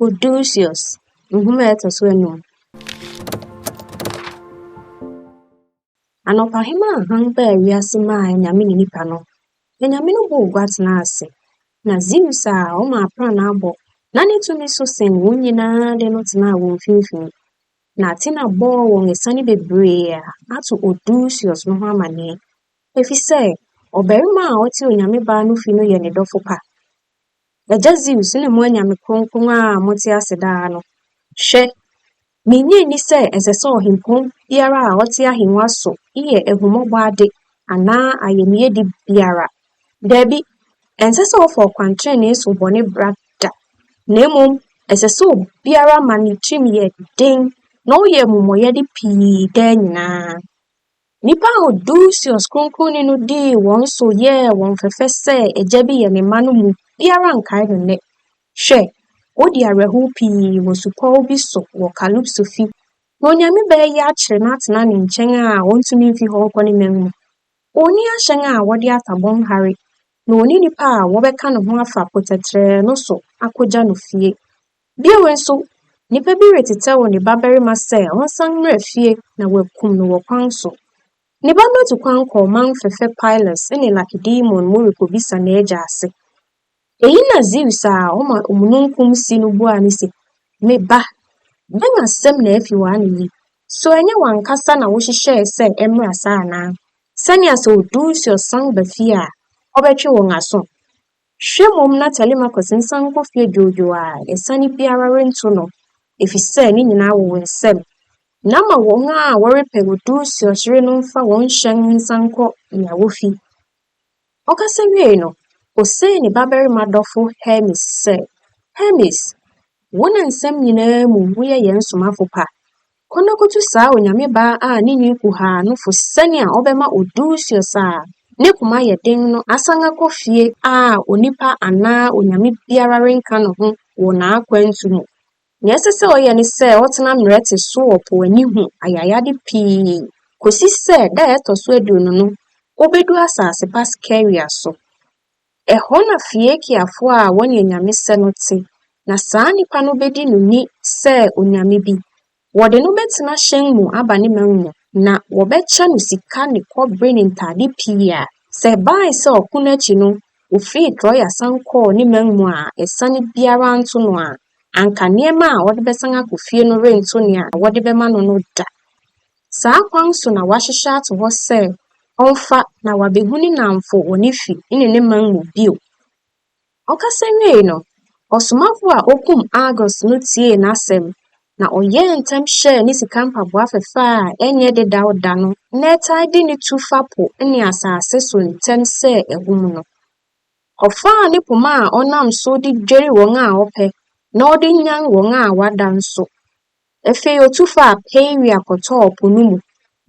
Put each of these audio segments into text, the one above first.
Odysseus, Nhoma a ɛtɔ so anum. Anɔpahema a hann baa wiase maa anyame ne nnipa no, anyame no bɔɔ gua tenaa ase. Na Zeus a ɔma aprannaa bɔ na ne tumi so sen wɔn nyinaa de no tenaa wɔn mfinimfini. Na Athena bɔɔ wɔn asiane bebree a ato Odysseus no ho amanneɛ, efisɛ ɔbarima a ɔte onyame baa no fi no yɛ ne dɔfo pa. Agya Zeus ne mo anyame kronkron a mote ase daa no, hwɛ, minnye nni sɛ ɛsɛ sɛ ɔhempɔn biara a ɔte ahengua so yɛ ahummɔbɔ ade anaa ayamyedi biara. Dabi, ɛnsɛ sɛ ɔfa ɔkwantrenee so bɔ ne bra da, na mmom ɛsɛ sɛ obiara ma ne tirim yɛ den na ɔyɛ amumɔyɛde pii daa nyinaa. Nnipa a Odysseus Kronkronni no dii wɔn so yɛɛ wɔn fɛfɛ sɛ agya bi yɛ ne mma no mu biara nkae no nnɛ. Hwɛ, odi awerɛhow pii wɔ supɔw bi so wɔ Calypso fi, na onyame baa yi akyere no atena ne nkyɛn a ontumi mfi hɔ nkɔ ne man mu. Onni ahyɛn a wɔde atabon hare, na onni nnipa a wɔbɛka ne ho afa po tɛtrɛɛ no so akogya no fie. Bio nso, nnipa bi retetɛw ne babarima sɛ ɔnsan mmra fie na wɔakum no wɔ kwan so. Ne ba no atu kwan kɔ ɔman fɛfɛ Pylos ne Lakedaemon mu rekobisa n'agya ase. Eyi na Zeus a ɔma omununkum si no buaa no se, Me ba, dɛn asɛm na afi w'ano yi? So ɛnyɛ w'ankasa na wohyehyɛe sɛ ɛmmra saa anaa? Sɛnea sɛ Odysseus san ba fie a, ɔbɛtwe wɔn aso? Hwɛ mmom na Telemachus nsan nkɔ fie dwoodwoo a asiane biara rento no, efisɛ ne nyinaa wɔ wo nsam. Na ma wɔn a wɔrepɛ Odysseus yere no mfa wɔn hyɛn nsan nkɔ nea wofi. Ɔkasa wiei no, osee ne babarima dɔfo Hermes sɛ, Hermes, wo na nsɛm nyinaa mu woyɛ yɛn somafo pa. Kɔ na kotu saa onyame baa a ne nwi kuhaa no fo sɛnea ɔbɛma Odysseus a ne koma yɛ den no asan akɔ fie a onipa anaa onyame biara renka ne ho wɔ n'akwantu mu. Nea ɛsɛ sɛ ɔyɛ ne sɛ ɔtena mmerɛte so wɔ po ani hu ayayade pii kosi sɛ da a ɛtɔ so 20 no obedu asase pa Scheria so. Ɛhɔ na Phoeaciafo a wɔne anyame sɛ no te, na saa nnipa no bedi no ni sɛ onyame bi. Wɔde no bɛtena hyɛn mu aba ne man mu, na wɔbɛkyɛ no sika ne kɔbere ne ntade pii a sɛ ɛbae sɛ ɔko no akyi no ofii Troia san kɔɔ ne man mu a asiane biara anto no a, anka nneɛma a ɔde bɛsan akɔ fie no rento nea wɔde bɛma no no da. Saa kwan so na wɔahyehyɛ ato hɔ sɛ ɔmfa na wabehu ne nnamfo wɔ ne fi ne ne man mu bio. Ɔkasa wiei no, ɔsomafo a okum Argus no tiee n'asɛm, na ɔyɛɛ ntɛm hyɛɛ ne sika mpaboa fɛfɛ a ɛnyɛ dedaw da no na ɛtaa de no tu fa po ne asase so ntɛm sɛ ahum no. Ɔfaa ne poma a ɔnam so de dwiri wɔn a ɔpɛ na ɔde nyan wɔn a wɔada nso. Afei otu faa Pieria kɔtɔɔ po no mu,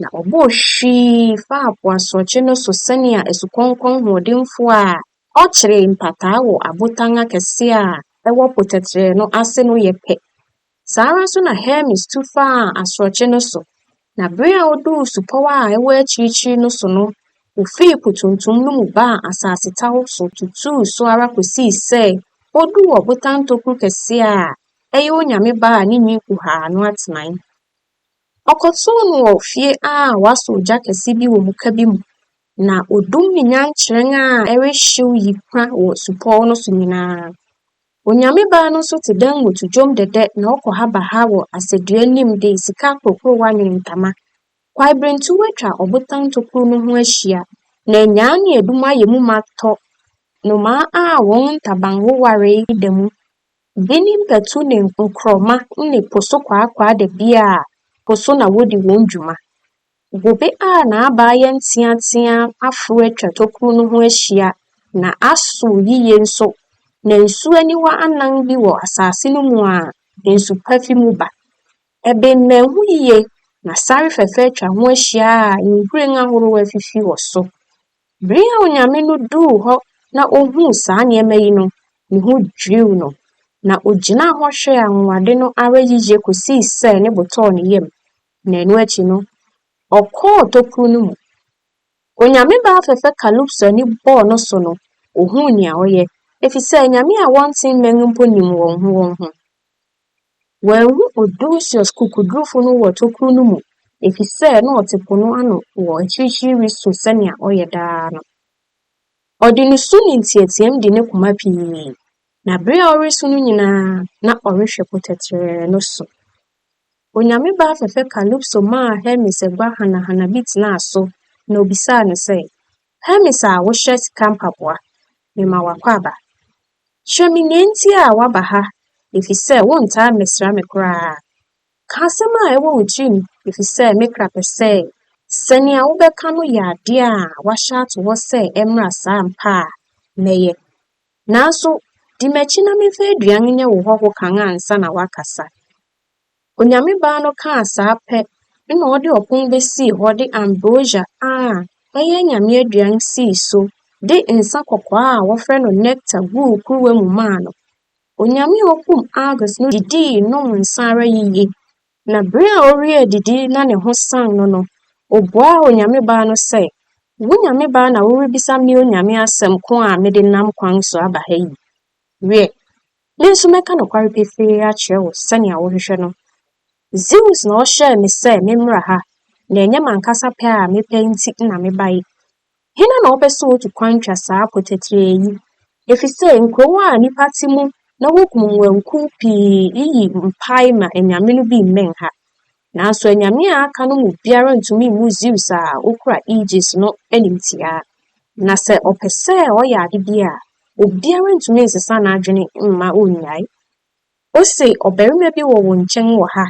na ɔbɔɔ hwii faa po asorɔkye no so sɛnea asukɔnkɔn hoɔdenfo a ɔkyere mpataa wɔ abotan akɛse a ɛwɔ po tɛtrɛɛ no ase no yɛ pɛ. Saa ara nso na Hermes tu faa asorɔkye no so, na bere a oduu supɔw a ɛwɔ akyirikyiri no so no, ofii po tuntum no mu baa asasetaw so tutuu so ara kosii sɛ oduu ɔbotan tokuru kɛse a ɛyɛ onyame ba a ne nwi kuhaa no atenae. Ɔkɔtoo no wɔ fie a wɔasɔ ogya kɛse bi wɔ muka bi mu, na odum ne nyankyerɛn a ɛrehyew yi hua wɔ supɔw no so nyinaa. Onyame baa no nso te dan mu to dwom dɛdɛ na ɔkɔ ha ba ha wɔ asɛdua anim de sika kurukuruwa nwene ntama. Kwaebirentuw atwa ɔbotan tokuru no ho ahyia, na anyaa ne adum ayɛ mu ma tɔ. Nnomaa a wɔn ntaban wowaree da mu. Bi ne mpatu ne nkorɔma ne po so kwaakwaadabi a po so na wodi wɔn dwuma. Bobe a n'aba yɛ nteateaa aforo atwa tokuru no ho ahyia na asow yiye nso, na nsu aniwa anan bi wɔ asase no mu a nsu pa fi mu ba. Ɛbemmɛn ho yiye na sare fɛfɛ atwa ho ahyia a nhwiren ahorow afifi wɔ so. Bere a onyame no duu hɔ na ohuu saa nneɛma yi no, ne ho dwiriw no, na ogyinaa hɔ hwɛɛ anwonwade no ara yiye kosii sɛ ne bo tɔɔ ne yam, na ɛno akyi no, ɔkɔɔ tokuru no mu. Onyame baa fɛfɛ Calypso ani bɔɔ no so no, ohuu nea ɔyɛ, efisɛ anyame a wɔnte mmɛn mpo nim wɔn ho wɔn ho. Wanhu Odysseus kokodurufo no wɔ tokuru no mu efisɛ na ɔte po no ano wɔ akyirikyiri resu sɛnea ɔyɛ daa no. Ɔde nusu ne nteɛteɛm di ne koma pii, na bere a ɔresu no nyinaa, na ɔrehwɛ po tɛtrɛɛ no so. Onyame baa fɛfɛ Calypso maa Hermes agua hanahana bi tenaa so na obisaa no sɛ, Hermes a wohyɛ sika mpaboa, mema wo akwaaba. Kyerɛ me nea enti a woaba ha efisɛ wontaa mmɛsra me koraa. Ka asɛm a ɛwɔ wo tirim efisɛ me kra pɛ sɛ sɛ nea wobɛka no yɛ ade a wɔahyɛ ato hɔ sɛ ɛmmra saa ampa a, mɛyɛ. Nanso di m'akyi na memfa aduan nyɛ wo hɔho kan ansa na woakasa. Onyame baa no kaa saa pɛ na ɔde ɔpon besii hɔ de ambrosia a ɛyɛ anyame aduan sii so de nsa kɔkɔɔ a wɔfrɛ no nectar guu kuruwa mu maa no. Onyame a okum Argus no didii nom nsa ara yiye, na bere a owiee adidi na ne ho san no no, obuaa onyame baa no sɛ, Wo nyame baa na worebisa me onyame asɛm ko a mede nam kwan so aba ha yi? Wiɛ, me nso mɛka nokware pefee akyerɛ wo sɛnea wohwehwɛ no. Zeus na ɔhyɛɛ me sɛ memmra ha, na ɛnyɛ m'ankasa pɛ a mepɛ nti na mebae. Hena na ɔpɛ sɛ otu kwan twa saa po tɛtrɛɛ yi? Efisɛ nkurow a nnipa te mu na wokum nguankuw pii yiyi mpae ma anyame no bi mmɛn ha. Nanso anyame a aka no mu biara ntumi mmu Zeus a okura Aegis no animtiaa. Na sɛ ɔpɛ sɛ ɔyɛ ade bi a, obiara ntumi nsesa n'adwene mma onnyae. Ose ɔbarima bi wɔ wo nkyɛn wɔ ha,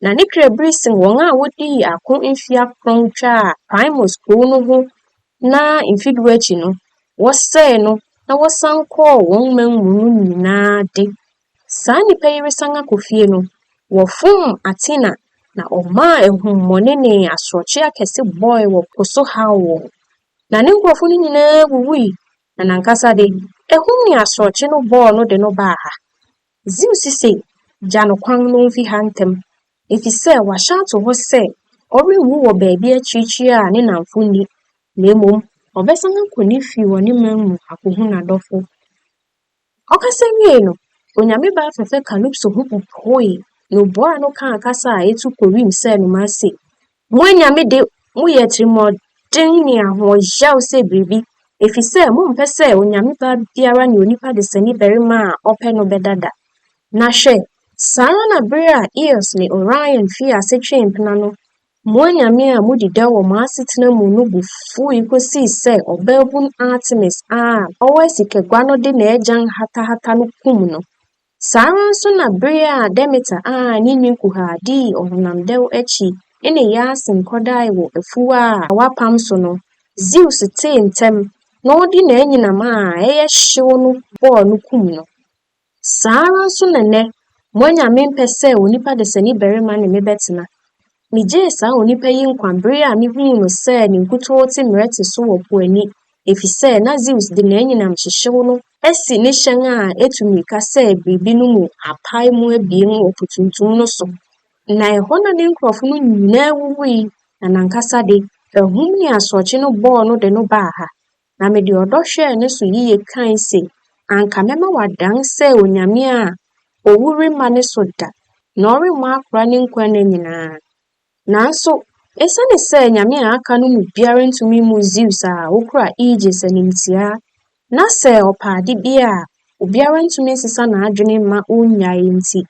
na ne kra biri sen wɔn a wodii ako mfe akron twaa Priamos kurow no ho na mfe du akyi no, wɔsɛee no na wɔsan kɔɔ wɔn man mu no nyinaa de. Saa nnipa yi resan akɔ fie no, wɔfom Athena na ɔmaa ahunhummɔne ne asorɔkye akɛse bɔe wɔ po so haw wɔn. Na ne nkurɔfo no nyinaa wuwui, na n'ankasa de, ahum ne asorɔkye no bɔɔ no de no baa ha. Zeus se, Gya no kwan na omfi ha ntɛm, efisɛ wahyɛ ato hɔ sɛ ɔrenwu wɔ baabi akyirikyiri a ne nnamfo nni, na mmom ɔbɛsan akɔ ne fi wɔ ne man mu akohu n'adɔfo. Ɔkasa wiei no, onyame baa fɛfɛ Calypso ho popoe, na obuaa no kaa kasa a etu kɔ wim sɛ nnomaa se, Mo anyame de, moyɛ atirimɔden ne ahoɔyaw sɛ biribi, efisɛ mompɛ sɛ onyame baa biara ne onipa desani barima a ɔpɛ no bɛda da. Na hwɛ, saa ara na bere a Eos ne Orion fii ase twee mpena no, mo anyame a mudi dɛw wɔ mo asetena mu no bo fuwii kosii sɛ ɔbaabun Artemis a ɔwɔ asikagua no de n'agyan hatahata no kum no. Saa ara nso na bere a Demeter a ne nwi kuhaa dii ɔhonam dɛw akyi ne Yason kɔdae wɔ afuw a wɔapam so no, Zeus tee ntɛm na ɔde n'anyinam a ɛyɛ hyew no bɔɔ no kum no. Saa ara nso na nnɛ, mo anyame mpɛ sɛ onipa desani barima ne me bɛtena. Migyee saa onipa yi nkwa bere a mihuu no sɛ ne nkutoo te mmerɛte so wɔ po ani, efisɛ na Zeus de n'anyinam hyehyew no asi ne hyɛn a etu mmirika sɛ biribi no mu apae mu abien wɔ Po Tuntum no so. Na ɛhɔ na ne nkurɔfo no nyinaa wuwui, na n'ankasa de, ahum ne asorɔkye no bɔɔ no de no baa ha. Na mede ɔdɔ hwɛɛ ne so yiye kae se, anka mɛma wadan sɛ onyame a owu remma ne so da, na ɔremmɔ akora ne nkwa nna nyinaa. Nanso, esiane sɛ anyame a aka no mu biara ntumi mmu Zeus a okura Aegis animtiaa, na sɛ ɔpɛ ade bi a, obiara ntumi nsesa n'adwene mma onnyae nti,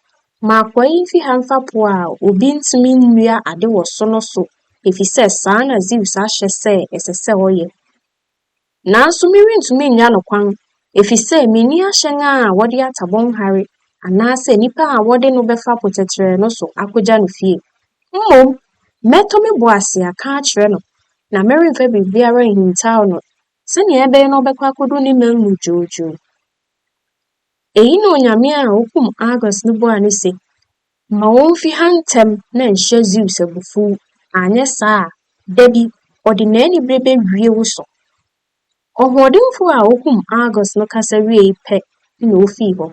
ma akoa yi mfi ha mfa po a obi ntumi nnua ade wɔ so no so, efisɛ saa na Zeus ahyɛ sɛ ɛsɛ sɛ ɔyɛ. Nanso merentumi nnya no kwan, efisɛ minni ahyɛn a wɔde atabon hare anaasɛ nnipa a wɔde no bɛfa po tɛtrɛɛ no so akogya no fie. Mmom, mɛtɔ me bo ase aka akyerɛ no, na meremfa biribiara nhintaw no sɛnea ɛbɛyɛ na ɔbɛkɔ akodu ne man mu dwoodwoo. Eyi na onyame a okum Argus no buaa no se, Ma womfi ha ntɛm na nhyɛ Zeus abufuw, anyɛ saa a, da bi ɔde n'anibere bewie wo so. Ɔhoɔdenfo a okum Argus no kasa wiei pɛ na ofii hɔ.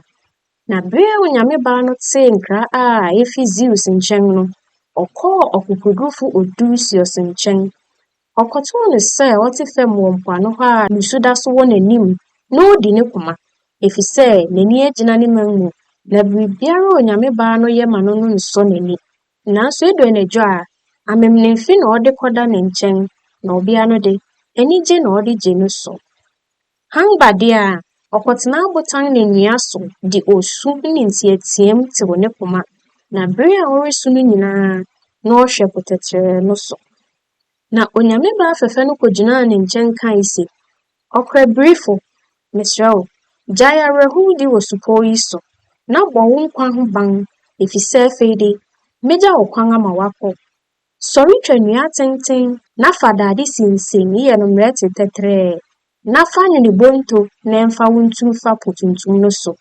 Na bere a onyame baa no tee nkra a efi Zeus nkyɛn no, ɔkɔɔ ɔkokodurufo Odysseus nkyɛn. Ɔkɔtoo no sɛ ɔte fam wɔ mpoano hɔ a nusu da so wɔ n'anim na odi ne koma, efisɛ n'ani agyina ne man mu. Na biribiara a onyame baa no yɛ ma no no nsɔ n'ani. Nanso edu anadwo a, amemenemfe na ɔde kɔda ne nkyɛn, na ɔbea no de, anigye na ɔde gye no so. Hangba de a, ɔkɔtena abotan ne nnua so de osu ne nteɛteɛmu tew ne koma, na bere a ɔresu no nyinaa, na ɔhwɛ po tɛtrɛɛ no so. Na onyame baa fɛfɛ no kogyinaa ne nkyɛn kae se, Ɔkorabirifo, mesrɛ wo, gyae awerɛhowdi wɔ supɔw yi so, na bɔ wo nkwa ho ban efisɛ afei de, megya wo kwan ama woakɔ. Sɔre twa nnua atenten na fa dade sinsen yɛ no mmerɛte tɛtrɛɛ, na fa nwene bonto na ɛmfa wo ntu mfa po tuntum no so.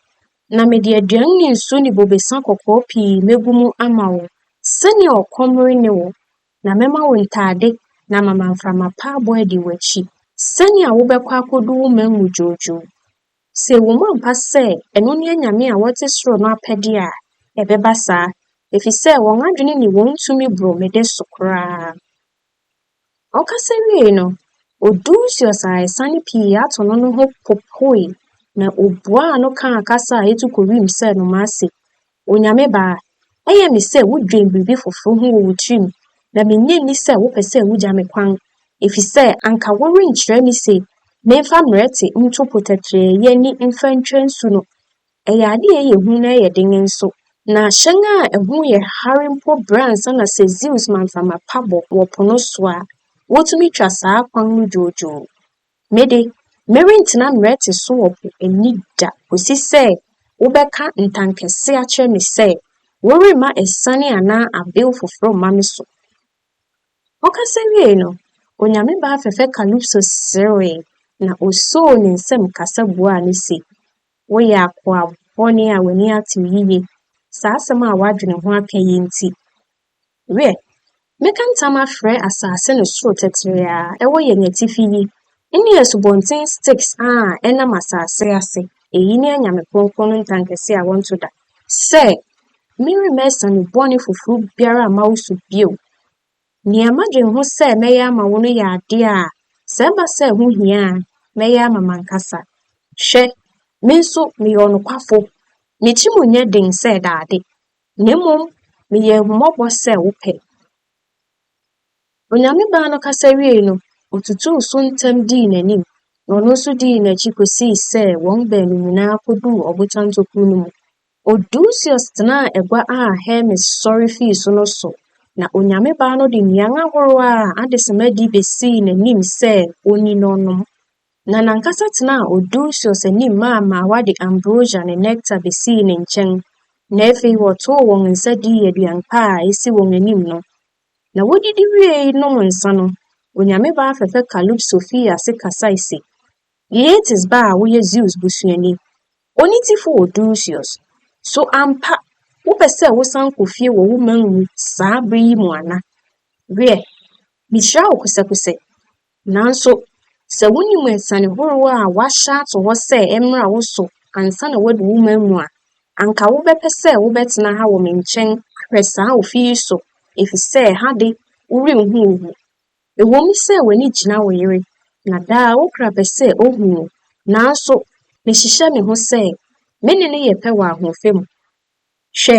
Na mede aduan ne nsu ne bobesa kɔkɔɔ pii megu mu ama wo, sɛnea ɔkɔm renne wo. Na mɛma wo ntaade na mama mframa pa abɔ adi w'akyi, sɛnea wobɛkɔ akodu wo man mu dwoodwoo. Sɛ ɛwɔ mu ampa sɛ ɛno ne anyame a wɔte soro no apɛde a, ɛbɛba saa, efisɛ wɔn adwene ne wɔn tumi boro me de so koraa. Ɔkasa wiei no, Odysseus a asiane pii ato no no ho popoe, na obuaa no kaa kasa a etu kɔ wim sɛ nnomaa se, Onyame baa, ɛyɛ me sɛ wudwen biribi foforo ho wɔ wo tirim, na minnye nni sɛ wopɛ sɛ wugya me kwan, efisɛ anka worenkyerɛ me se memfa mmerɛte nto po tɛtrɛɛ yi ani mfa ntwa nsu no. Ɛyɛ ade a ɛyɛ hu na ɛyɛ den nso, na hyɛn a ɛho yɛ hare mpo brɛ ansa na sɛ Zeus ma mframa pa bɔ wɔ po no so a, wotumi twa saa kwan no dwoodwoo. Me de, merentena mmerɛte so wɔ po ani da kosi sɛ wobɛka ntankɛse akyerɛ me sɛ woremma asiane anaa abew foforo mma me so. Ɔkasa wiei no, onyame baa fɛfɛ Kalipso serewee, na osoo ne nsam kasa buaa no se, Woyɛ akoa bɔne a w'ani atew yiye, saa asɛm a woadwene ho aka yi nti. Wiɛ, mɛka ntam afrɛ asase ne soro tɛtrɛɛ a ɛwɔ yɛn atifi yi ne asubɔnten Styx a ɛnam asase ase, eyi ne anyame kronkron no ntankɛse a wɔnto da, sɛ meremma asiane bɔne foforo biara mma wo so bio. Nea madwen ho sɛ mɛyɛ ama wo no yɛ ade a sɛ ɛba sɛ ɛho hia a, mɛyɛ ama m'ankasa. Hwɛ, me nso meyɛ ɔnokwafo. Me tirim nyɛ den sɛ dade, na mmom meyɛ ahummɔbɔ sɛ wo pɛ. Onyame baa no kasa wiei no, otutuu so ntɛm dii n'anim, na ɔno nso dii n'akyi kosii sɛ wɔn baanu nyinaa koduu ɔbotan tokuru no mu. Odysseus tenaa agua a Hermes sɔre fii so no so, na onyame baa no de nnuan ahorow a adesamma di besii n'anim sɛ onni na ɔnnom. Na n'ankasa tenaa Odysseus anim maa mmaawa de ambrosia ne nectar besii ne nkyɛn, na afei wɔtoo wɔn nsa dii aduan pa a esi wɔn anim no. Na wodidi wiei nom nsa no, onyame baa fɛfɛ Calypso fii ase kasae se, Aeetes ba a woyɛ Zeus busuani, onitefo Odysseus, so ampa wopɛ sɛ wosan kɔ fie wɔ wo man mu saa bere yi mu ana? Wiɛ, mihyira wo kosɛkosɛ. Nanso, sɛ wunim asiane horow a wɔahyɛ ato hɔ sɛ ɛmmra wo so ansa na woadu wo man mu a, anka wobɛpɛ sɛ wobɛtena ha wɔ me nkyɛn ahwɛ saa ofi yi so efisɛ ha de, worenhu owu. Ɛwom sɛ w'ani gyina wo yere, na daa wo kra pɛ sɛ ohu wo, nanso mehyehyɛ me ho sɛ me ne no yɛ pɛ wɔ ahoɔfɛ mu. Hwɛ,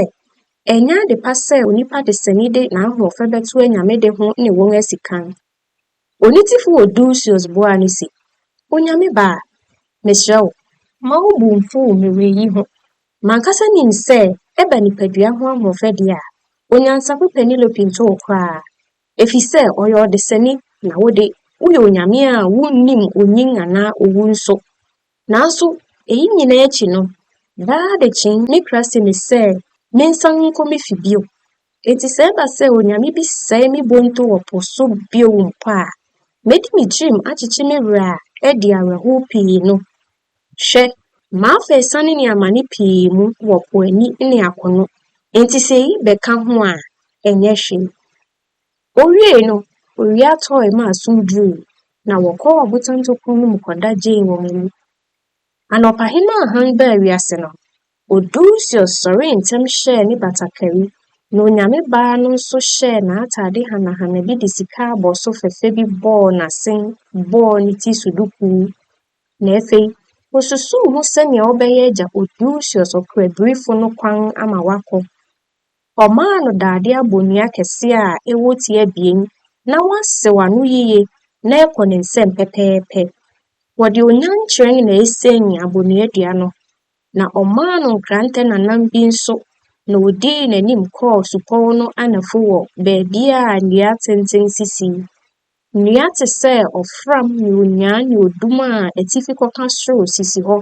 ɛnyɛ ade pa sɛ onipa desani de n'ahoɔfɛ bɛto anyame de ho ne wɔn asi kan. Onitefo Odysseus buaa no se, Onyame ba, mesrɛ wo, mma wo bo mmfuw me wɔ eyi ho. M'ankasa nim sɛ ɛba nipadua ho ahoɔfɛ de a, onyansafo Penelope nto wo koraa, efisɛ ɔyɛ ɔdesani na wo de, woyɛ onyame a wunnim onyin anaa owu nso. Nanso eyi nyinaa akyi no, daa adekyee me kra se me sɛ mensan nkɔ me fi bio. Enti sɛ ɛba sɛ onyame bi sɛe me bonto wɔ po so bio mpo a, medi me tirim akyekye me werɛ a adi awerɛhow pii no. Hwɛ, mafa asiane ne amane pii mu wɔ po ani ne akono, enti sɛ eyi bɛka ho a, ɛnyɛ hwee. Owiei no, owia tɔe maa sum durui, na wɔkɔɔ ɔbotan tokuru no mu kɔda gyee wɔn ani. Anɔpahema a hann baa wiase no, Odysseus sɔree ntɛm hyɛɛ ne batakari, na onyame baa no nso hyɛɛ n'atade hanahana bi de sika abɔso fɛfɛ bi bɔɔ n'asen bɔɔ ne ti so dukuu. Na afei Osusuw ho sɛnea ɔbɛyɛ agya Odysseus ɔkorabirifo no kwan ama wakɔ. Ɔmaa no dade abonnua kɛse a ɛwɔ ti abien na wɔasew ano yiye na ɛkɔ ne nsam pɛpɛɛpɛ. Wɔde onyankyerɛn na esian abonnua dua no, na ɔmaa no nkrante nanam bi nso na odii n'anim kɔɔ supɔw no anafo wɔ baabi a nnua atenten sisi. Nnua te sɛ ɔfram ne onyaa ne odum a atifi kɔka soro sisi hɔ,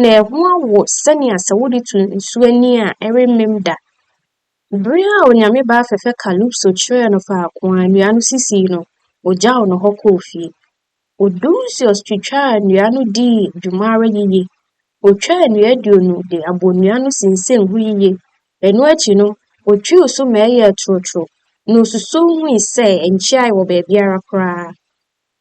na ɛho awo sɛnea sɛ wode to nsu ani a ɛremmem da. Bere a onyame baa fɛfɛ Calypso kyerɛɛ no faako a nnua no sisi no, ogyaw no hɔ kɔɔ fie. Odysseus twitwaa nnua no dii dwuma ara yiye. Otwaa nnua 20 de abonnua no sinsɛn ho yiye. Ɛno akyi no, otwiw so ma ɛyɛɛ torotoro, na osusuw hui sɛ ɛnkyeae wɔ baabiara koraa.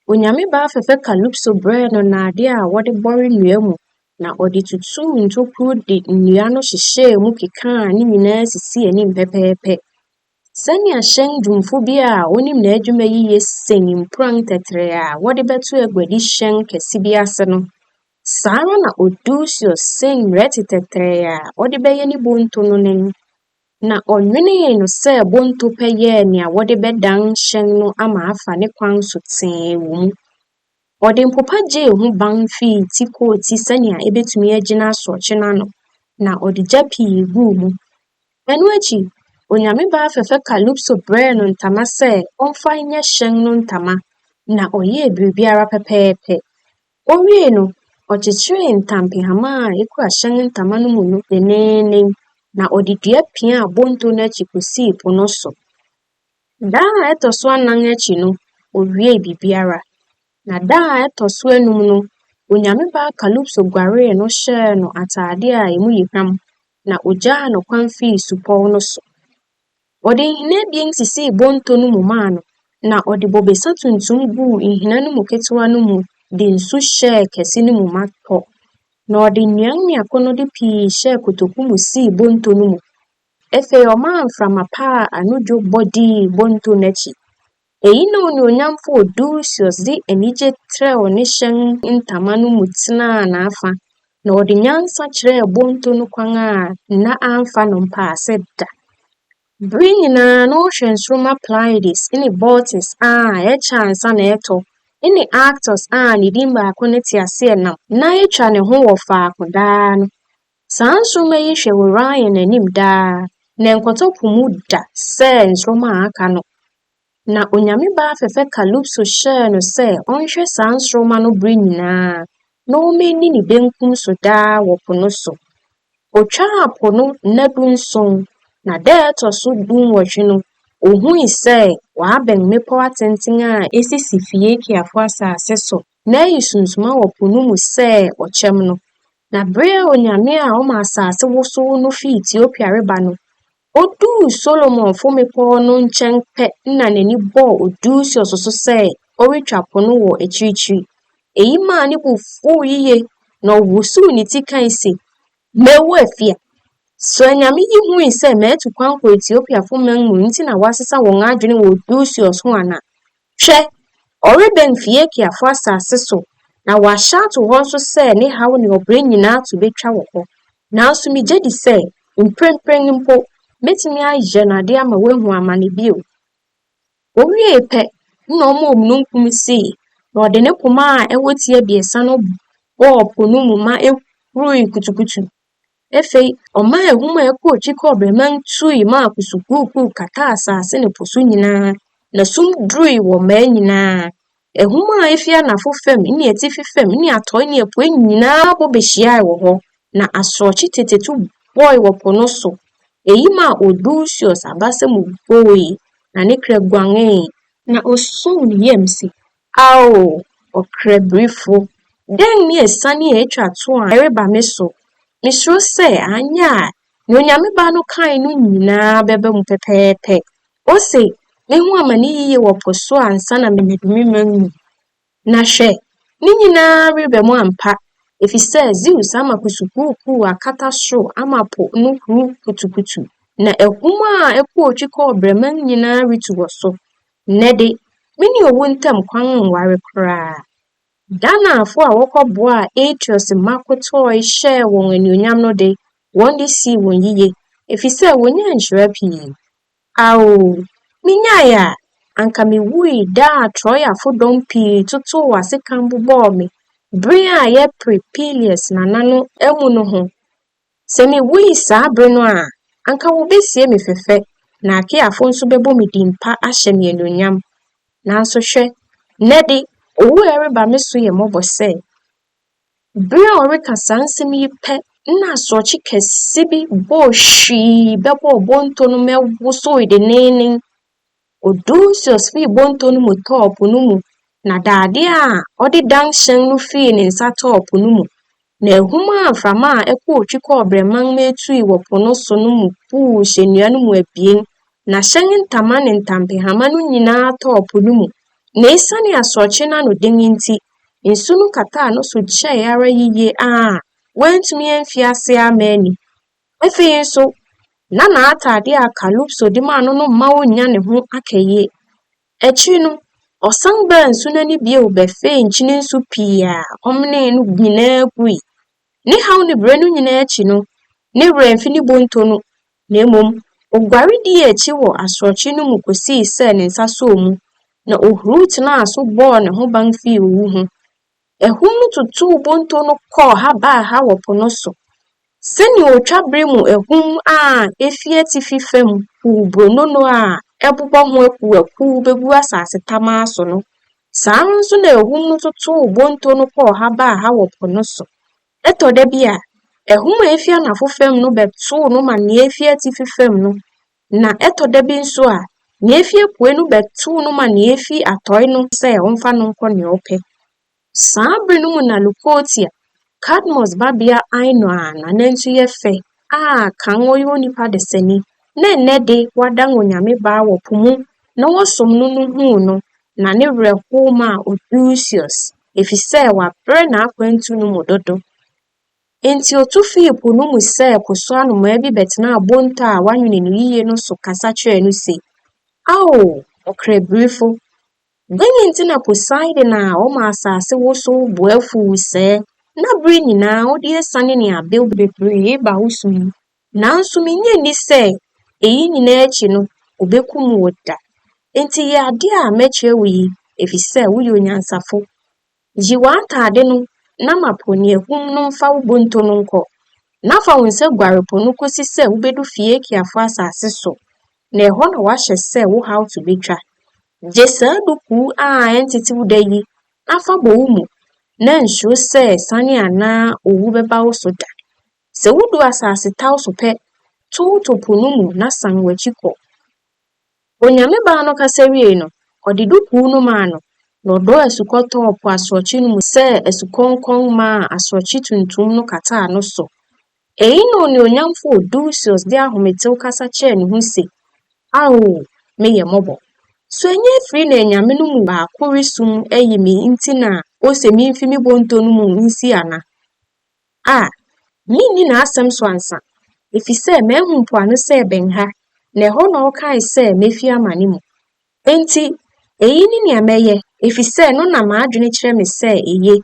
Onyame baa fɛfɛ Calypso brɛɛ no nnade a wɔde bɔre nnua mu na ɔde tutuu ntokuru de nnua no hyehyɛɛ mu kekaa ne nyinaa sisii anim pɛpɛɛpɛ. Sɛnea hyɛn dwumfo bi a onim n'adwuma yiye sen mpuran tɛtrɛɛ a wɔde bɛto aguadi hyɛn kɛse bi ase no, saa ara na Odysseus sen mmerɛte tɛtrɛɛ a ɔde bɛyɛ ne bonto no nen, na ɔnwenee no sɛ bonto pɛ yɛɛ nea wɔde bɛdan hyɛn no ama afa ne kwan so tee wɔ mu. Ɔde mpopa gyee ho ban fii ti kɔɔ ti sɛnea ebetumi agyina asorɔkye no ano, na ɔde gya pii guu mu. Ɛno akyi, onyame baa fɛfɛ Calypso brɛɛ no ntama sɛ ɔmfa nyɛ hyɛn no ntama, na ɔyɛɛ biribiara pɛpɛɛpɛ. Owiei no, ɔkyekyeree ntampehama a ekura hyɛn ntama no mu no denneennen, na ɔde dua piaa bonto no akyi kosii po no so. Da a ɛtɔ so anan akyi no, owiee biribiara. Na da a ɛtɔ so anum no, onyame baa Calypso guaree no hyɛɛ no atade a emu yɛ huam, na ogyaa no kwan fii supɔw no so. Ɔde nhina abien sisii bonto no mu maa no, na ɔde bobesa tuntum guu nhina no mu ketewa no mu de nsu hyɛɛ kɛse no mu ma tɔ. Na ɔde nnuan ne akɔnnɔde pii hyɛɛ kotoku mu sii bonto no mu. Afei ɔmaa mframa pa a ano dwo bɔ dii bonto no akyi. Eyi na onuonyamfo Odysseus de anigye trɛw ne hyɛn ntama no mu tenaa n'afa, na ɔde nyansa kyerɛɛ bonto no kwan a nna amfa no mpaase da. Bere nyinaa na ɔhwɛ nsoromma Pleiades ne Boötes a ɛkyɛ ansa na ɛretɔ, ne Arcturus a ne din baako ne teaseɛnam na etwa ne ho wɔ faako daa no. Saa nsoromma yi hwɛ Orion anim daa, na ɛnkɔtɔ po mu da sɛ nsoromma a aka no. Na onyame baa fɛfɛ Calypso hyɛɛ no sɛ ɔnhwɛ saa nsoromma no bere nyinaa na ɔmma enni ne benkum so daa wɔ po no so. Otwaa po no nna 17, na da a ɛtɔ so 18 no, ohui sɛ wabɛn mmepɔw atenten a esisi Phoeaciafo asase so na ayi sunsuma wɔ po no mu sɛ ɔkyɛm no. Na bere a onyame a ɔma asase wosow no fi Etiopia reba no, oduu Solomonfo mmepɔw no nkyɛn pɛ na n'ani bɔɔ Odysseus so sɛ ɔretwa po no wɔ akyirikyiri. Eyi maa ne bo fuw yiye na ɔwosow ne ti kae se, Mawu afi a! So anyame yi hui sɛ matu kwan kɔ Etiopiafo man mu nti na wɔasesa wɔn adwene wɔ Odysseus ho ana? Hwɛ! Ɔrebɛn Phoeaciafo asase so, na wɔahyɛ ato hɔ nso sɛ ne haw ne ɔbrɛ nyinaa to betwa wɔ hɔ. Nanso migye di sɛ, mprempren mpo, metumi ayɛ no ade ama wahu amane bio. Owiei pɛ na ɔmaa omununkum sii, na ɔde ne poma a ɛwɔ ti abiɛsa no bɔɔ po no mu ma ehurui kutukutu. Afei ɔmaa ahum a ɛkɔ akyi kɔɔ brɛman tui maa kusukuukuu kataa asase ne po so nyinaa, na sum durui wɔ mmaa nyinaa. Ahum a efi anafo fam ne atifi fam ne atɔe ne apuei nyinaa bɔ behyiae wɔ hɔ, na asorɔkye tetetu bɔe wɔ po no so. Eyi maa Odysseus abasa mu goe, na ne kra guanee. Na osuu ne yam se, Ao, ɔkra birifo, dɛn ne asiane a etwa to a ɛreba me so? Misuro sɛ anyɛ a nea Onyame Ba no kae no nyinaa bɛba mu pɛpɛɛpɛ. Ose, Mehu amane yiye wɔ po so ansa na madu me man mu. Na hwɛ, ne nyinaa reba mu ampa, efisɛ Zeus ama kusukuukuu akata soro ama po no huru kutukutu, na ahum a ɛkɔ otwi kɔ ɔbrɛman nyinaa retu wɔ so. Nnɛ de, me ne owu ntam kwan nware koraa. Danaafo a wɔkɔboaa Atreus mma kotɔe hyɛɛ wɔn anuonyam no de, wɔn de sii wɔn yiye, efisɛ wonyaa nhyira pii. Ao, minyae a, anka miwui da a Troyafo dɔm pii totow asekan bobɔɔ me bere a yɛrepere Peleus nana no amu no ho. Sɛ miwui saa bere no a, anka wobesie me fɛfɛ na Akeafo nso bɛbɔ me din pa ahyɛ me anuonyam. Nanso hwɛ, nnɛ de, owu a ɛreba me so yɛ mmɔbɔ sɛ! Bere a ɔreka saa nsɛm yi pɛ na asorɔkye kɛse bi bɔɔ hwii bɛbɔɔ bonto no ma ɛwosowee denneennen. Odysseus fii bonto no mu tɔɔ po no mu na dade a ɔde dan hyɛn no fii ne nsa tɔɔ po no mu. Na ahum a mframa a ɛkɔɔ twi kɔɔ brɛman ma etui wɔ po no so no mu buu hyɛnnua no mu abien, na hyɛn ntama ne ntampehama no nyinaa tɔɔ po no mu. Na esiane asorɔkye no ano den nti, nsu no kataa no so kyɛe ara yiye a wantumi amfi ase amma anni. Afei nso, na n'atade a Calypso de maa no no mma onnya ne ho akaye. Akyiri no, ɔsan baa nsu no ani bio bɛfee nkyene nsu pii a ɔmenee no nyinaa gui. Ne haw ne brɛ no nyinaa akyi no, ne werɛ amfi ne bonto no, na mmom oguare dii akyi wɔ asorɔkye no mu kosii sɛ ne nsa soo mu, na ohuruw tenaa so bɔɔ ne ho ban fii owu ho. Ahum no totow bonto no kɔɔ ha baa ha wɔ po no so. Sɛnea otwa bere mu ahum a efi atifi fam huw bronono a ɛbobɔ ho akuwakuw begu asase tamaa so no, saa ara nso na ahum no totow bonto no kɔɔ ha baa ha wɔ po no so. Ɛtɔ da bi a, ahum a efi anafo fam no bɛtow no ma nea efi atifi fam no, na ɛtɔ da bi nso a, nea efi apuei no bɛtow no ma nea efi atɔe no sɛ ɔmfa no nkɔ nea ɔpɛ. Saa bere no mu na Leucotia, Cadmus babea Ino a n'anantu yɛ fɛ a kan ɔyɛ onipa desani na nnɛ de wadan onyame baa wɔ po mu na wɔsom no no huu no na ne werɛ how maa Odysseus efisɛ wabrɛ n'akwantu no mu dodo. Enti otu fii po no mu sɛ po so anomaa bi bɛtenaa bonto a wɔanwene no yiye no so kasa kyerɛɛ no se, Ao, ɔkrabirifo! Dɛn nti na Poseidon a ɔma asase wosow bo afuw wo sɛɛ na bere nyinaa ɔde asiane ne abew bebree ba wo so yi? Nanso minnye nni sɛ eyi nyinaa akyi no obekum wo da. Enti yɛ ade a mɛkyerɛ wo yi, efisɛ woyɛ onyansafo. Yi w'atade no na ma po ne ahum no mfa wo bonto no nkɔ, na fa wo nsa guare po no kosi sɛ wubedu Feakiafo asase so, na ɛhɔ na wɔahyɛ sɛ wo haw to betwa. Gye saa dukuu a ɛntetew da yi na fa bɔ wo mu, na nsuro sɛ asiane anaa owu bɛba wo so da. Sɛ wudu asasetaw so pɛ, tow to po no mu na san w'akyi kɔ. Onyame baa no kasa wiei no, ɔde dukuu no maa no, na ɔdɔɔ asukɔ tɔɔ po asorɔkye no mu sɛ asukɔnkɔn maa asorɔkye tuntum no kataa no so. Eyi na onuonyamfo Odysseus de ahometew kasa kyerɛɛ ne ho se, Ao, meyɛ mmɔbɔ! So ɛnyɛ afiri na anyame no mu baako resum ayi me nti na ose mimfi me bonto no mu nsi ana? A, minni n'asɛm so ansa, efisɛ mahu mpoano sɛ ɛbɛn ha, na ɛhɔ na ɔkae sɛ mefi amane mu. Enti, eyi ne nea mɛyɛ, efisɛ ɛno na m'adwene kyerɛ me sɛ eye.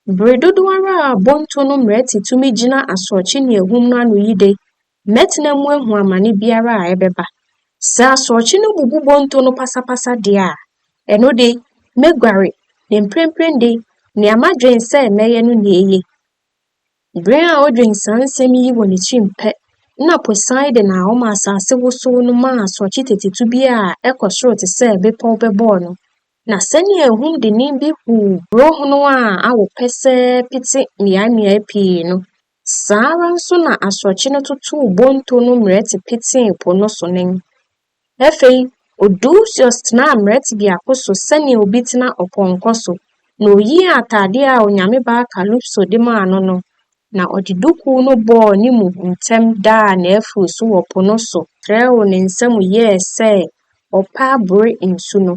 Bere dodow ara a bonto no mmerɛte tumi gyina asorɔkye ne ahum no ano yi de, mɛtena mu ahu amane biara a ɛbɛba. Sɛ asorɔkye no bubu bonto no pasapasa de a, ɛno de, meguare, na mprempren de, nea madwen sɛ mɛyɛ no na eye. Bere a odwen saa nsɛm yi wɔ ne tirim pɛ na Poseidon a ɔma asase wosow no maa asorɔkye tetetu bi a ɛkɔ soro te sɛ bepɔw bɛbɔɔ no. Na sɛnea ahum dennen bi huw burow hono a awo pɛsɛɛ pete mmeaemmeae pii no, saa ara nso na asorɔkye no totow bonto no mmerɛte petee po no so nen. Afei Odysseus tenaa mmerɛte biako so sɛnea obi tena ɔpɔnkɔ so, na oyii atade a onyame baa Calypso de maa no no, na ɔde dukuu no bɔɔ ne mu ntɛm daa n'afuru so wɔ po no so trɛw ne nsa mu yɛɛ sɛ ɔpɛ aboro nsu no.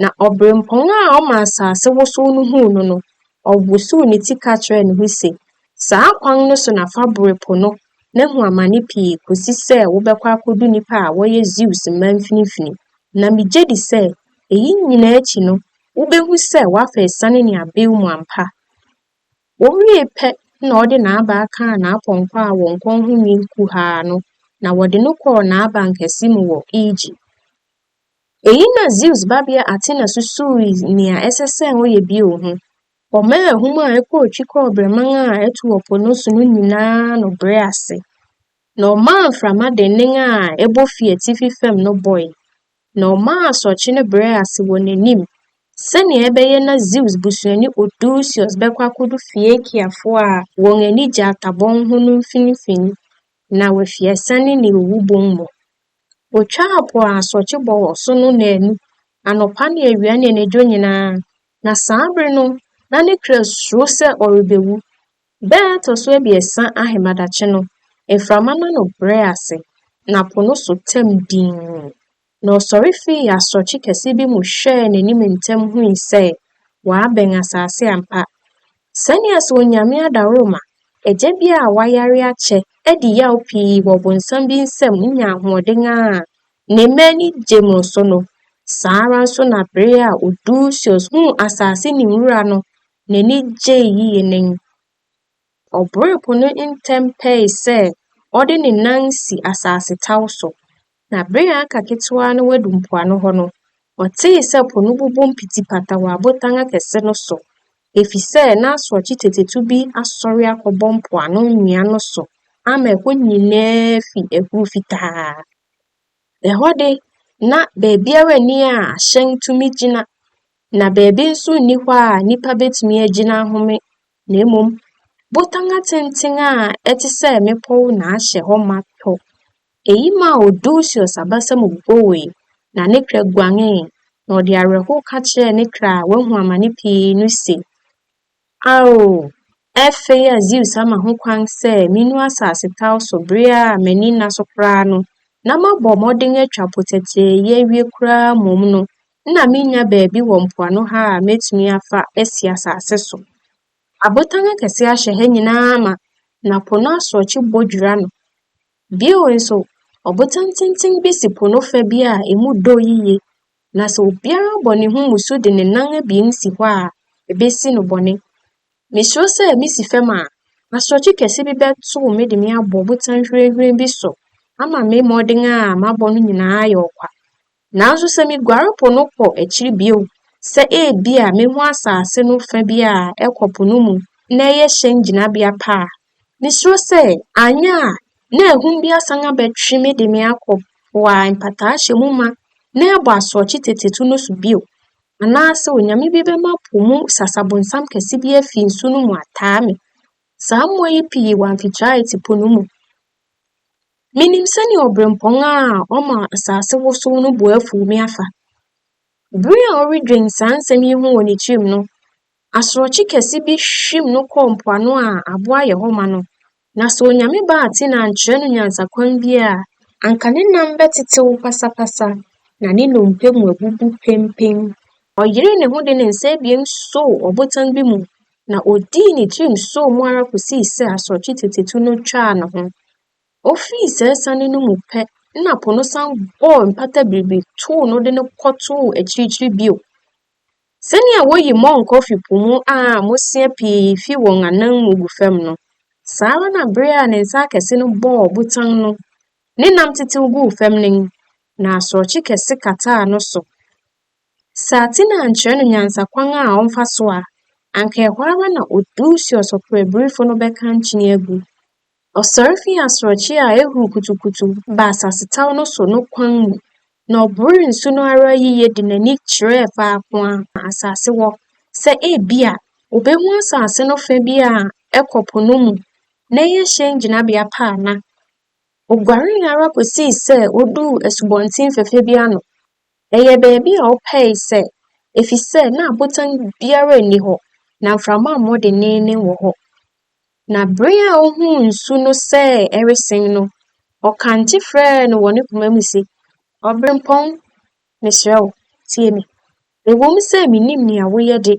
Na ɔberempɔn a ɔma asase wosow no huu no no, ɔwosow ne ti ka kyerɛɛ ne ho se, Saa kwan no so na fa boro po no na hu amane pii kosi sɛ wobɛkɔ akodu nnipa a wɔyɛ Zeus mma mfinimfini. Na migye di sɛ, eyi nyinaa akyi no, wubehu sɛ woafa asiane ne abew mu ampa. Owiee pɛ na ɔde n'abaa kaa n'apɔnkɔ a wɔn kɔn ho nwi kuhaa no na wɔde no kɔɔ n'abankɛse mu wɔ Aegae. Eyi na Zeus babea Athena susuwii nea ɛsɛ sɛ ɔyɛ bio ho. Ɔmaa ahum a ɛkɔɔ akyi kɔɔ breman a ɛto wɔ po no so no nyinaa ano brɛɛ ase, na ɔmaa mframa dennen a ɛbɔ fi atifi fam no bɔe, na ɔmaa asorɔkye no brɛɛ ase wɔ n'anim sɛnea ɛbɛyɛ na Zeus busuani Odysseus bɛkɔ akodu Phoeaciafo a wɔn ani gye atabɔn ho no mfinimfini na wafi asiane ne owu bon mu. Otwaa po a asorɔkye bɔ wɔ so no nnaanu, anɔpa ne awia ne anadwo nyinaa, na saa bere no na ne kra suro sɛ ɔrebewu. Da a ɛtɔ so abiɛsa ahemadakye no, mframa no ano brɛɛ ase, na po no so tɛm dinn. Na ɔsɔre fii asorɔkye kɛse bi mu hwɛɛ n'anim ntɛm hui sɛ wabɛn asase ampa. Sɛnea sɛ Onyame adaworoma, agya bi a wayare akyɛ adi yaw pii wɔ ɔbonsam bi nsam nya ahoɔden a ne mma ani gye mmoroso no, saa ara nso na bere a Odysseus huu asase ne nwura no, n'ani gyei yiye nen. Ɔboree po no ntɛm pɛe sɛ ɔde ne nan si asasetaw so, na bere a aka ketewaa na wadu mpoano hɔ no, ɔtee sɛ po no bobɔ pitipata wɔ abotan akɛse no so, efisɛ na asorɔkye tetetu bi asɔre akɔbɔ mpoano nwea no so ama ɛhɔ nyinaa fi ahuru fitaa. Ɛhɔ de, na baabiara nni a ahyɛn tumi gyina, na baabi nso nni hɔ a nnipa betumi agyina ahome, na mmom botan atenten a ɛte sɛ mmepɔw na ahyɛ hɔ ma tɔ. Eyi maa Odysseus abasa mu gowee, na ne kra guanee, na ɔde awerɛhow ka kyerɛɛ ne kra a wahu amane pii no se, Ao, afei a Zeus ama ho kwan sɛ minnu asasetaw so bere a m'ani nna so koraa no, na mabɔ mmɔden atwa po tɛtrɛɛ yi awie koraa mmom no, na minnya baabi wɔ mpoano ha a metumi afa asi asase so. Abotan akɛse ahyɛ ha nyinaa ma, na po no asorɔkye bɔ dwira no. Bio nso, ɔbotan tenten bi si po no fa bi a emu dɔ yiye, na sɛ obiara bɔ ne ho mmusu de ne nan abien si hɔ a, ebesi no bɔne. Misuro sɛ misi fam a, asorɔkye kɛse bi bɛtow me de me abɔ ɔbotan hwirenhwiren bi so ama me mmɔden a mabɔ no nyinaa ayɛ ɔkwa. Nanso sɛ miguare po no kɔ akyiri bio sɛ ebia mehu asase no fa bi a ɛkɔ po no mu na ɛyɛ hyɛn gyinabea pa a, misuro sɛ anyɛ a na ahum bi asan abɛtwe me de me akɔ po a mpataa hyɛ mu ma na ɛbɔ asorɔkye tetetu no so bio, anaasɛ onyame bi bɛma po mu sasabonsam kɛse bi afi nsu no mu ataa me. Saa mmoa yi pii wɔ Amphitrite po no mu. Minim sɛnea ɔberempɔn a ɔma asase wosow no bo afuw me afa. Bere a ɔredwen saa nsɛm yi ho wɔ ne tirim no, asorɔkye kɛse bi hwim no kɔɔ mpoano a abo ayɛ hɔ ma no, na sɛ Onyame ba Athena ankyerɛ no nyansakwan bi a, anka ne nam bɛtetew pasapasa na ne nnompe mu abubu penpen. Ɔyeree ne ho de ne nsa abien soo ɔbotan bi mu na odii ne tirim soo mu ara kosii sɛ asorɔkye tetetu no twaa ne ho. Ofii saa asiane no mu pɛ na po no san bɔɔ mpata biribiri tow no de no kɔtoo akyirikyiri bio. Sɛnea woyi mmɔnkɔ fi po mu a mmosea pii fi wɔn anan mu gu fam no, saa ara na bere a ne nsa akɛse no bɔɔ ɔbotan no, ne nam tetew guu fam no, na asorɔkye kɛse kataa no so. Sɛ Athena ankyerɛ no nyansakwan a ɔmfa so a, anka ɛhɔ ara na Odysseus ɔpraburifo no bɛka nkyene agu. Ɔsɔre fii asorɔkye a ehuru kutukutu ba asasetaw no so no kwan mu, na ɔboree nsu no ara yiye de n'ani kyerɛɛ faako a asase wɔ, sɛ ebia obehu asase no fa bi a ɛkɔ po no mu na ɛyɛ hyɛn gyinabea pa ana. Oguaree ara kosii sɛ oduu asubɔnten fɛfɛ bi ano. Ɛyɛ baabi a ɔpɛe sɛ, efisɛ na abotan biara nni hɔ, na mframa mmɔ denneennen wɔ hɔ. Na bere a ohuu nsu no sɛ ɛresen no, ɔkankye frɛɛ no wɔ ne koma mu se, Ɔberempɔn, mesrɛ wo, tie me. Ɛwom sɛ minnim nea woyɛ de,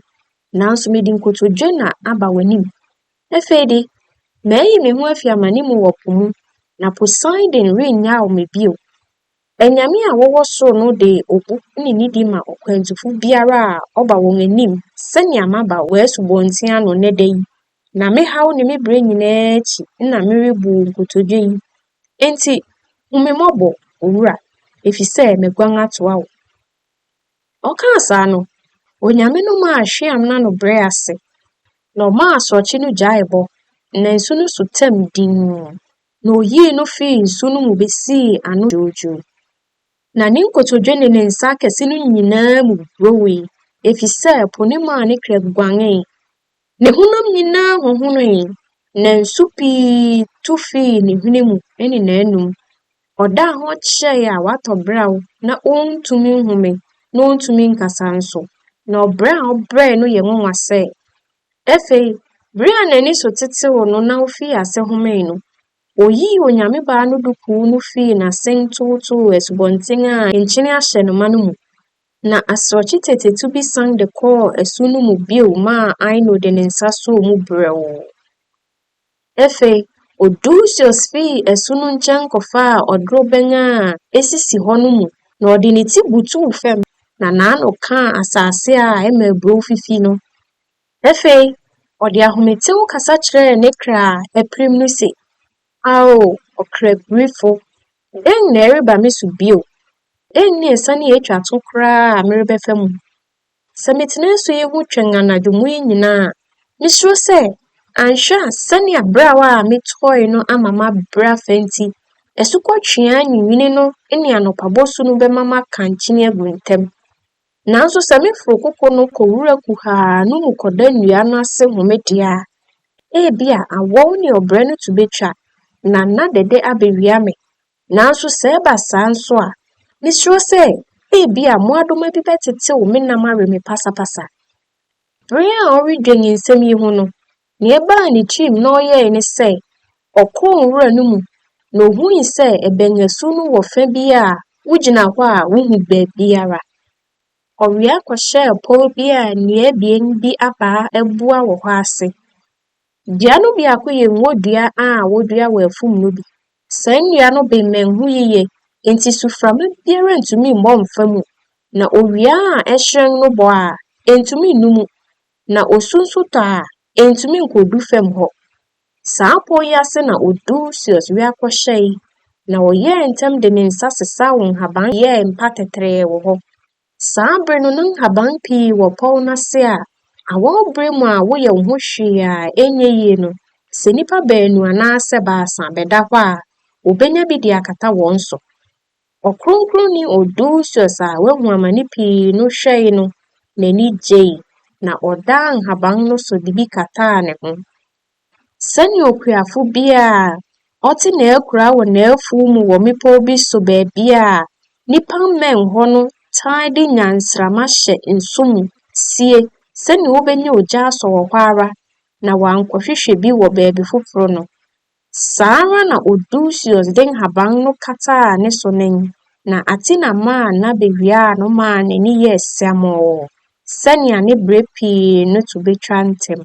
nanso mede nkotodwe na aba w'anim. Afei de, mayi me ho afi amane mu wɔ po mu, na Poseidon rennyaw me bio. Anyame a wɔwɔ sor no de obu ne nidi ma ɔkwantufo biara a ɔba hɔn enyim sɛnea maba w'esubɔntsen ano ndɛ da yi. Na me haw nye me brɛ nyinaa ekyir nna murubu wo nkotodwe yi. Ntsi hu me mbɔbɔ, owura, efisɛ meguan atoa wo. ɔkaa saa no, onyame no maa hweam no ano brɛɛ ase, na ɔmaa asorɔkye no gyaee bɔ, na nsu no so tam dinn. Na oyii no fii nsu no mu besii ano dwoodwoo. Na ne nkotodwe nye ne nsa akɛse no nyinaa mu burowee efisɛ po no maa ne kra guanee. Ne honam nyinaa honhonee, na nsu pii tu fii no hwene mu nye n'anomu. Ɔdaa hɔ kyɛe a ɔatɔ beraw na onntum nnhome na onntum nnkasa so. Na ɔbrɛ a ɔbrɛe no yɛ nwanwa sɛ. Afei, ber a n'enyi so tsetseew no na ofii ase homee no, oyii onyamebaa no dukuu no fii n'asen tow too esubɔntsen a nkyen ahyɛ no ma no mu. Na asorɔkye tetetu bi san de kɔr asu no mu bio maa Aino de ne nsa soo mu brɛwoo. Afei, Odysseus fii asu no nkyɛn kɔfaa ɔdorobɛn a esisi hɔ no mu na ɔde ne tsir butuw famu na n'ano kaa asaase a ɛma eburow fifi no. Afei, ɔde ahometsew kasa kyerɛɛ ne kra a apirim no se, Ao, ɔkrabirifo, dɛn na ɛreba me so bio? Dɛn ne asiane a etwa to koraa a merebɛfa mu? Sɛ metsena asu yi ho twɛn anadwo mu yi nyinaa a, misuro sɛ annhwɛ a sɛnea berɛw a metɔe no ama mabrɛ afa ntsi, asukɔtweaa nwinwin no ne anɔpa bosu no bɛma maka nkyen egu ntsɛm. Naaso sɛ meforo koko no kɔ nwura kuhaa no mu kɔda ndua no ase home de a, ebia awɔw ne ɔbrɛ no to betwa na nna dɛdɛ abewia me. Naaso sɛ ɛba saa nso a, misuro sɛ ebia mmoadoma bi bɛtsetsew me nam awe me pasapasa. Bere a ɔredwen nsɛm yi ho no, nea ɛbaa ne tirim na ɔyɛe ne sɛ, ɔkɔɔ nwura no mu na ohui sɛ ɛbɛn asu no wɔ fa bi a wugyina hɔ a wuhu baabiara. Ɔwea kɔhyɛɛ pɔw bi a nnua abien bi abaa abua wɔ hɔ ase. Dua no biako yɛ ngodua a wodua wɔ afum no bi. Saa nnua no bemmɛn ho yiye, enti suframa biara ntumi mmɔ mfa mu, na owia a ɛhyerɛn no bɔ a, entumi nnu mu, na osu nso tɔ a, entumi nkodu fam hɔ. Saa pɔw yi ase na Odysseus wia kɔhyɛe, na ɔyɛɛ ntɛm de ne nsa sesaw nhaban yɛɛ mpa tɛtrɛɛ wɔ hɔ. Saa bere no na nhaban pii wɔ pɔw no ase a awɔw bere mu a woyɛ wo ho hwee a ɛnyɛ yie no, sɛ nnipa baanu anaasɛ baasa bɛda hɔ a, wobenya bi de akata wɔn so. Ɔkronkronni Odysseus a wahu amane pii no hwɛe no, n'ani gyei, na ɔdaa nhaban no so de bi kataa ne ho. Sɛnea okuafo bi a ɔte n'akuraa wɔ n'afuw mu wɔ mmepɔw bi so baabi a nnipa mmɛn hɔ no taa de nnyansramma hyɛ nsõ mu sie sɛnea obenya ogya asɔ wɔ hɔ ara na wankɔhwehwɛ bi wɔ baabi foforo no, saa ara na Odysseus de nhaban no kataa ne so nen, na Athena maa n'abewiaa no maa n'ani yɛɛ siamoo sɛnea ne brɛ pii no to betwa ntɛm.